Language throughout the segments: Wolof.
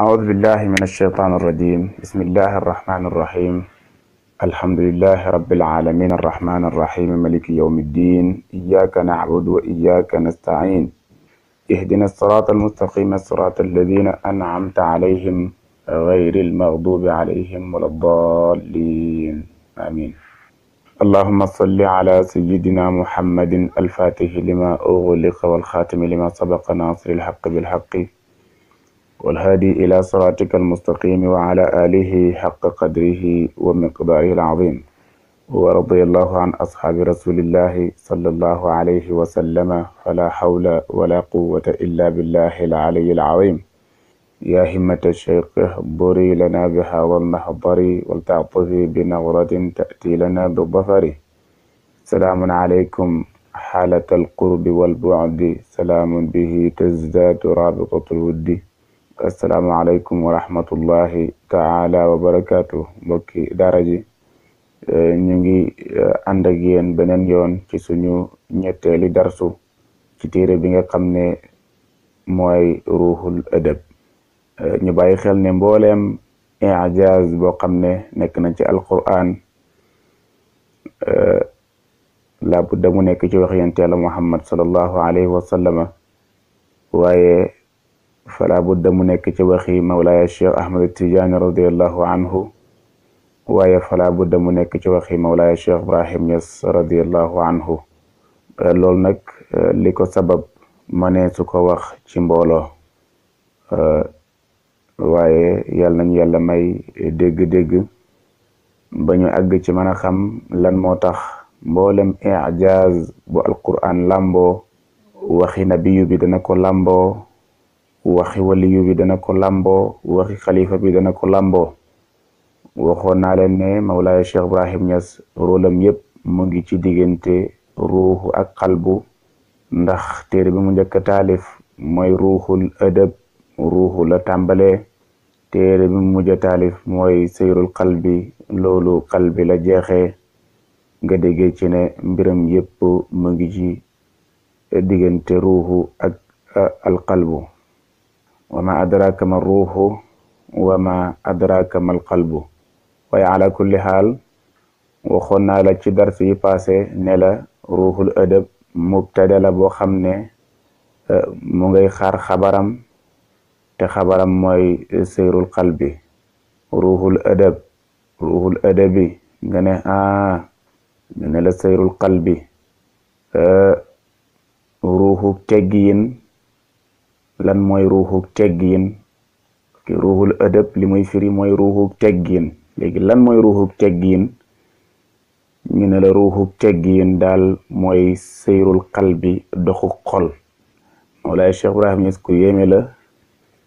أعوذ بالله من الشيطان الرجيم. بسم الله الرحمن الرحيم. الحمد لله رب العالمين الرحمن الرحيم ملك يوم الدين. إياك نعبد وإياك نستعين. اهدنا الصراط المستقيم صراط الذين أنعمت عليهم غير المغضوب عليهم ولا الضالين. آمين. اللهم صل على سيدنا محمد الفاتح لما أغلق والخاتم لما سبق ناصر الحق بالحق والهادي إلى صراطك المستقيم وعلى آله حق قدره ومقداره العظيم. ورضي الله عن أصحاب رسول الله صلى الله عليه وسلم فلا حول ولا قوة إلا بالله العلي العظيم. يا همة الشيخ احضري لنا بهذا المحضر ولتعطفي بنظرة تأتي لنا بالظفر. سلام عليكم حالة القرب والبعد، سلام به تزداد رابطة الود. asalaamaaleykum wa rahmatullahi taala wa barakaatu. mbokki daara ji ñu ngi ànd ak yéen beneen yoon ci suñu ñetteeli darsu ci téere bi nga xam ne mooy ruuxul adab. ñu bàyyi xel ne mbooleem ijaaz boo xam ne nekk na ci alquran la budda mu nekk ci wax yonent Yàlla Muhammad sallallahu alayhi wa sallama, waaye fala budda mu nekk ci waxi mawlaaya Cheikh Ahmad Tijaani radiallahu anhu, waaye fala budda mu nekk ci waxi mawlaaya Cheikh Ibrahim Niass radiallahu anhu. loolu nag li ko sabab mënee su ko wax ci mbooloo, waaye yàlla nañu yàlla may dégg-dégg ba ñu àgg ci mën a xam lan moo tax mboolem ijaaz bu alquran lamboo waxi nabiyu bi dana ko lamboo, waxi waliyu bi dana ko lamboo, waxi xalifa bi dana ko lamboo. waxoon naa leen ne mawlaaya Cheikh Ibrahim Niass rôlam yëpp mu ngi ci diggante ruuxu ak xalbu, ndax téere bi mu njëkk a taalif mooy ruuxul adab, ruuxu la tàmbalee. téere bi mu mujj a taalif mooy sayrul qalbi, loolu qalbi la jeexee. nga déggee ci ne mbiram yëpp mu ngi ci diggante ruuxu ak alqalbu. wama adraka ma ruuxu wama adraka ma alqalbu. waaye ala kulli xaal waxoon naa la ci dars yi passé ne la ruuxul adab mubtada la boo xam ne mu ngay xaar xabaram, te xabaram mooy sayrul qalbi. ruuxul adab, ruuxul adabi nga ne ñu ne la sayrul qalbi, ruuxu teggiin. lan mooy ruuxu teggiin? ruuxul adab li muy firi mooy ruuxu teggiin. léegi lan mooy ruuxu teggiin? ñu ne la ruuxu teggiin daal mooy sayrul qalbi, doxu xol. Mawlaay Cheikh Ibrahim Niass ku yéeme la,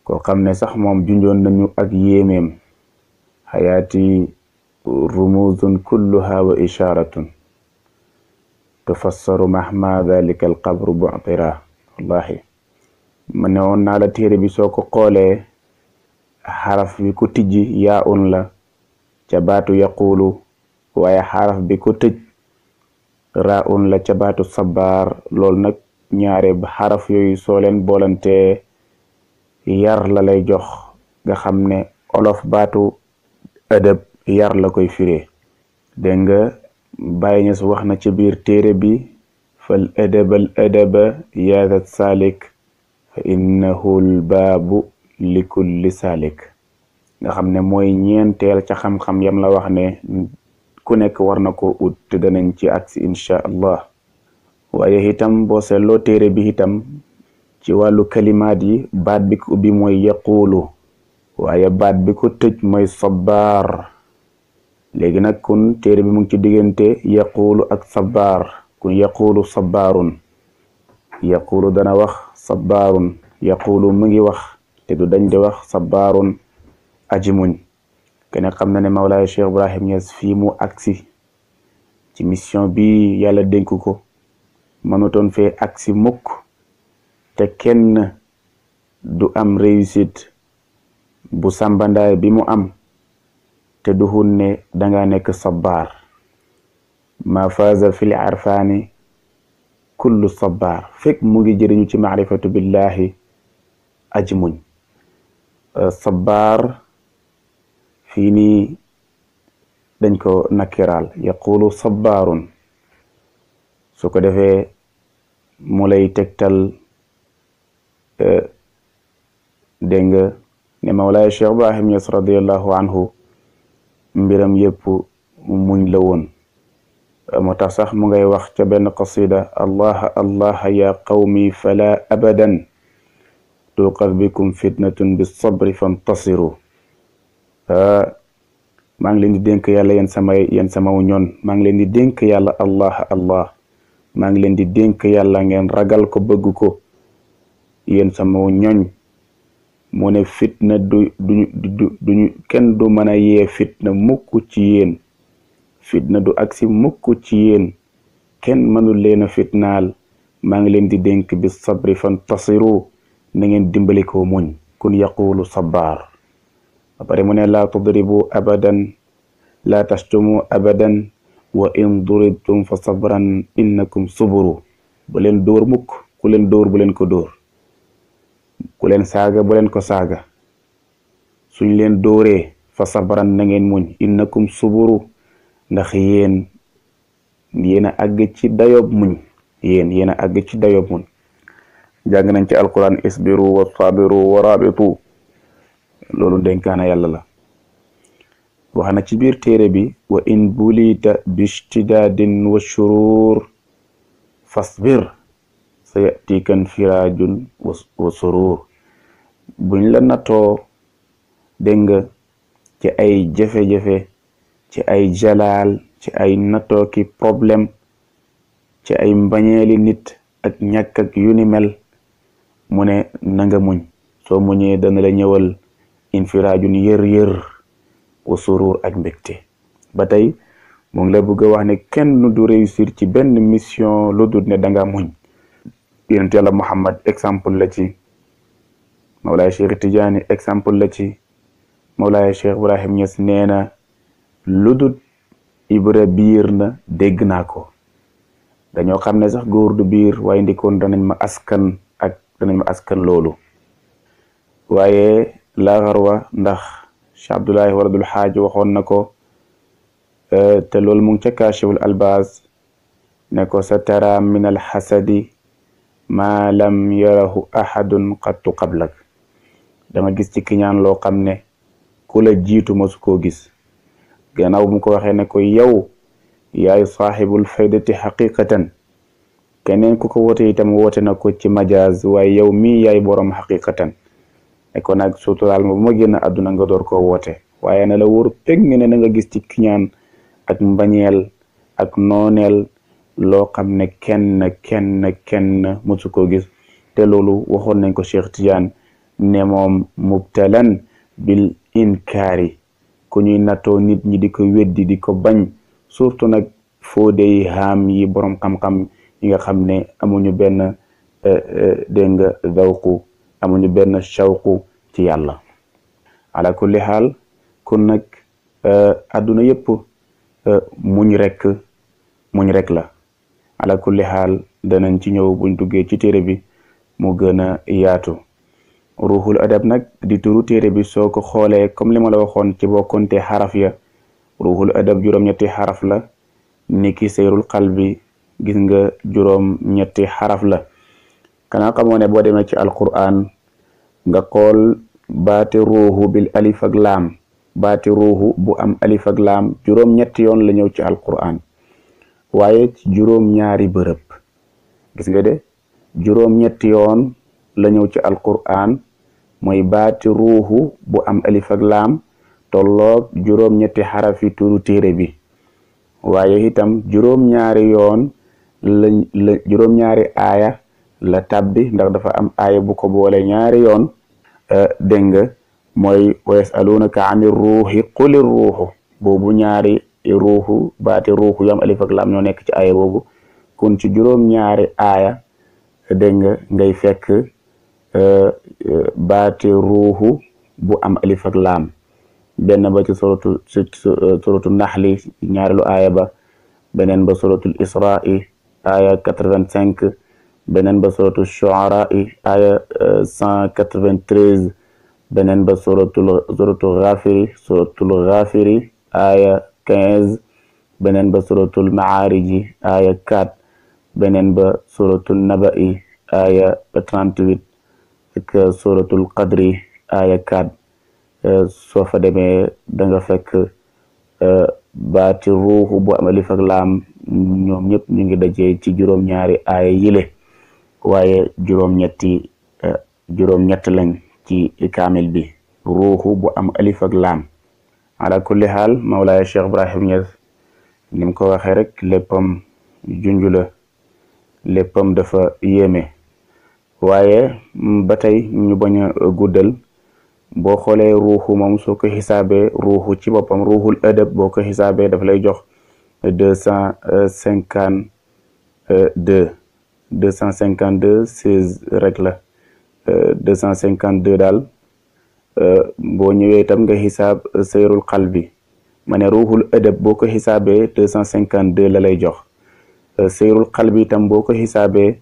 koo xam ne sax moom junjoon nañu ak yéemeem. xayaati rumuzun kulluha wa isharatun tufassaru mahma dhalika alqabru bu'tira. wallahi ma ne woon naa la téere bi soo ko xoolee xaraf bi ko tijji yaa un la ca baatu yaqulu, waaye xaraf bi ko tëj raa un la ca baatu sabar. loolu nag ñaare xaraf yooyu soo leen boolante yar la lay jox, nga xam ne olof baatu adab yar la koy firee. dégg nga Baay Ñas wax na ci biir téere bi fal adabal adaba yaazat salik fa innahu lbaabu li kulli salik. nga xam ne mooy ñeenteel ca xam-xam yam la wax ne ku nekk war na ko ut, te danañ ci agsi insha allah. waaye itam boo seetloo téere bi itam ci wàllu kalimaat yi baat bi ko ubbi mooy yaquulu, waaye baat bi ko tëj mooy sabaar. léegi nag kun téere bi mu ngi ci diggante yaquulu ak sabaar. kun yaquulu sabaarun, yaquulu dana wax sabaarun. yaquulu mu ngi wax te du dañ di wax sabaarun, aji muñ. kene xam na ne mawlaaya Cheikh Ibrahim Niass fii mu agsi ci mission bi yàlla dénk ko mënutoon fee agsi mukk te kenn du am réussite bu sambandaay bi mu am te du hun ne danga nekk sabaar. ma faaza fil arfaani kullu sabaar. fekk mu ngi jëriñu ci maarifatu billahi aji muñ. sabbaar fii nii dañ ko nakiraal yaqulu sabbaarun su ko defee mu lay tegtal dégg nga ne Mawlaay Cheikh Ibrahim Ñas radiyallahu anhu mbiram yëpp muñ la woon moo tax sax mu ngay wax ca benn qasida allah allah ya qawmi fala abadan tuqaf bikum fitnatun bis sabri fantasiru maa ngi leen di dénk yàlla yéen samaw ñoon maa ngi leen di dénk yàlla allah allah maa ngi leen di dénk yàlla ngeen ragal ko bëgg ko yéen samaw ñoñ mu ne fitna duñu kenn du mën a yee fitna mukk ci yéen fitna du agsi mukk ci yéen kenn mënul leen a fitnaal maa ngi leen di dénk bi sabri fantasiru na ngeen dimbali ko muñ kun yaqulu sabbaar ba pare mu ne laa tudribu abadan laa tashtumu abadan wa in duribtum fa sabran innakum suburu bu leen dóor mukk ku leen dóor bu leen ko dóor ku leen saaga bu leen ko saaga suñ leen dóoree fa sabran na ngeen muñ innakum suburu ndax yéen a àgg ci dayob muñ yéen a àgg ci dayob muñ jàng nañ ci alquran isbiru wa sabiru wa rabitu loolu dénkaana yàlla la wax na ci biir téere bi wa in bulita bishtidaadin wa shurur fasbir sayatikan firajun wa surur buñ la natoo dégg nga ci ay jafe-jafe ci ay jalaal ci ay natooki problème ci ay mbañeeli nit ak ñàkk ak yu ni mel mu ne nanga muñ soo muñee dana la ñëwal infiraajun yër wa surur ak mbégte ba tey mu ngi la bëgg a wax ne kenn du réussir ci benn mission lu dul ne danga muñ yonent Yàlla Muhammad exemple la ci Mawlaay Cheikh Tidiane exemple la ci Mawlaay Cheikh Ibrahim Ñas nee na lu dul Ibra biir na dégg naa ko dañoo xam ne sax góor du biir waaye ndikoon danañ ma askan loolu waaye laa xarwa ndax Cheikh Abdoulaye Waradul Xaaj waxoon na ko te loolu mu ngi ca Kaashiful Albaas ne ko sa tara min alxasadi ma lam yarahu ahadun qattu qablak dama gis ci kiñaan loo xam ne ku la jiitu ma su koo gis gannaaw mu ko waxee ne ko yow yaay saaxibul faydati xaqiqatan keneen ku ko woote itam woote na ko ci majaaz waaye yow mii yaay borom xaqiqatan ne ko nag suturaal ma bu ma génn àdduna nga door koo woote waaye na la wóor peg ne na nga gis ci kiñaan ak mbañeel ak nooneel loo xam ne kenn musu koo gis te loolu waxoon nañ ko Cheikh Tidiane ne moom mubtalan bil inkaari ku ñuy nattoo nit ñi di ko weddi di ko bañ surtout nag foo dey haam yi borom xam-xam yi nga xam ne amuñu benn dégg nga zawqu amuñu benn shawqu ci yàlla ala kulli xaal kon nag adduna yëpp muñ rek la ala kulli xaal danañ ci ñëw buñ duggee ci téere bi mu gën a yaatu ruuxul adab nag di turu téere bi soo ko xoolee comme li ma la waxoon ci bokkonte xaraf ya ruuxul adab juróom-ñetti xaraf la niki seyrul qalbi gis nga juróom-ñetti xaraf la kana xamoo ne boo demee ci alquran nga xool baati ruuxu bil alif ak laam baati ruuxu bu am alif ak laam juróom-ñetti yoon la ñëw ci alquran waaye ci juróom-ñaari bërëb gis nga de juróom-ñetti yoon la ñëw ci alquran mooy baati ruuxu bu am alif ak laam tolloog juróom-ñetti xarafi turu téere bi waaye itam juróom-ñaari yoon la juróom-ñaari aaya la tabbi ndax dafa am aaya bu ko boole ñaari yoon dégg nga mooy wa yasalunaka ani ruuxi qulir ruuxu boobu ñaari ruuxu baati ruuxu yu am alif ak laam ñoo nekk ci aaya boobu kon ci juróom-ñaari aaya dégg nga ngay fekk baati ruuxu bu am alif ak laam benn ba ci suratu naxli ñaareelu aaya ba beneen ba suratul isra'i aaya 85 beneen ba suratu shu'ara'i aaya 193 beneen ba suratul ghafiri aya 15 beneen ba suratul maariji aya 4 beneen ba suratul naba'i aya 38 ak suratul qadri aya 4 soo fa demee da nga fekk baati ruuxu bu am alif ak laam ñoom ñëpp ñu ngi dajee ci juróom-ñaari aaya yile waaye juróom-ñett lañ ci kaamil bi ruuxu bu am alif ak laam ala kulli xaal Mawlaaya Cheikh Ibrahim Niass ni mu ko waxee rek léppam junj la léppam dafa yéeme waaye ba tey ñu bañ a guddal boo xoolee ruuxu moom soo ko xisaabee ruuxu ci boppam ruuxul adab boo ko xisaabee daf lay jox 252 16 rek la 252 daal boo ñëwee itam nga xisaab seyrul qalbi ma ne ruuxul adab boo ko xisaabee 252 la lay jox seyrul qalbi itam boo ko xisaabee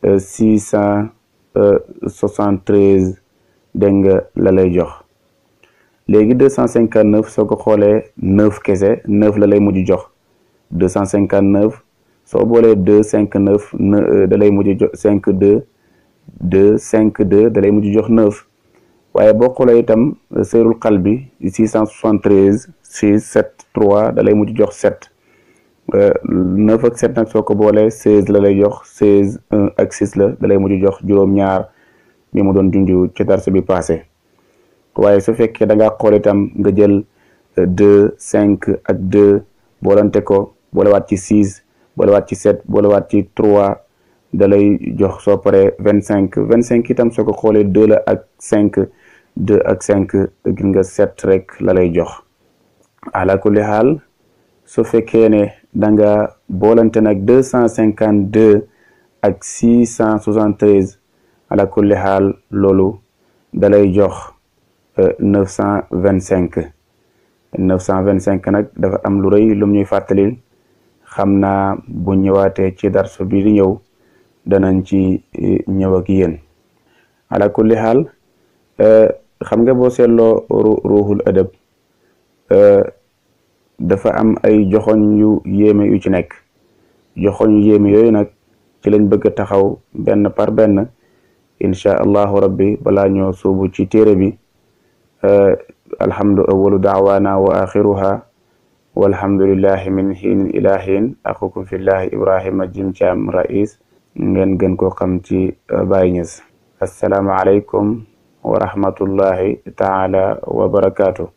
673 dégg nga la lay jox léegi 259 soo ko xoolee 9 kese 9 la lay mujj jox 259 soo boolee 259 da lay mujj jox 52 252 da lay mujj jox 9 waaye boo xoolee itam seyrul qalbi 673 6 7 3 da lay mujj jox 7 9 ak 7 nag soo ko boolee 16 la lay jox 16 1 ak 6 la da lay mujj jox juróom-ñaar mi mu doon junj ci darse bi passé waaye su fekkee da ngaa xool itam nga jël 2 5 ak 2 boolante ko boolewaat ci 6 boolewaat ci 7 boolewaat ci 3 da lay jox soo paree 25 itam soo ko xoolee 2 la ak 5 2 ak 5 gis nga 7 rek la lay jox ala kulli xaal su fekkee ne da nga boolante nag 252 ak 673 ala kulli xaal loolu da lay jox 925 nag dafa am lu rëy lum ñuy fàttalil xam naa bu ñëwaatee ci darsu bi di ñëw danañ ci ñëw ak yéen ala kulli xaal xam nga boo seetloo ruuxul adab dafa am ay joxoñ yu yéeme yu ci nekk joxoñ yu yéeme yooyu nag ci lañ bëgg a taxaw benn par benn insha allahu rabbi balaa ñoo suubu ci téere bi alhamdu awalu daawaana wa axiruha walhamdulillahi min hiin ila hiin axukum fillahi ibrahima Jim Thiam rais ngeen gën koo xam ci Baye Niass assalaamu aleykum wa rahmatullahi taala wa barakaatu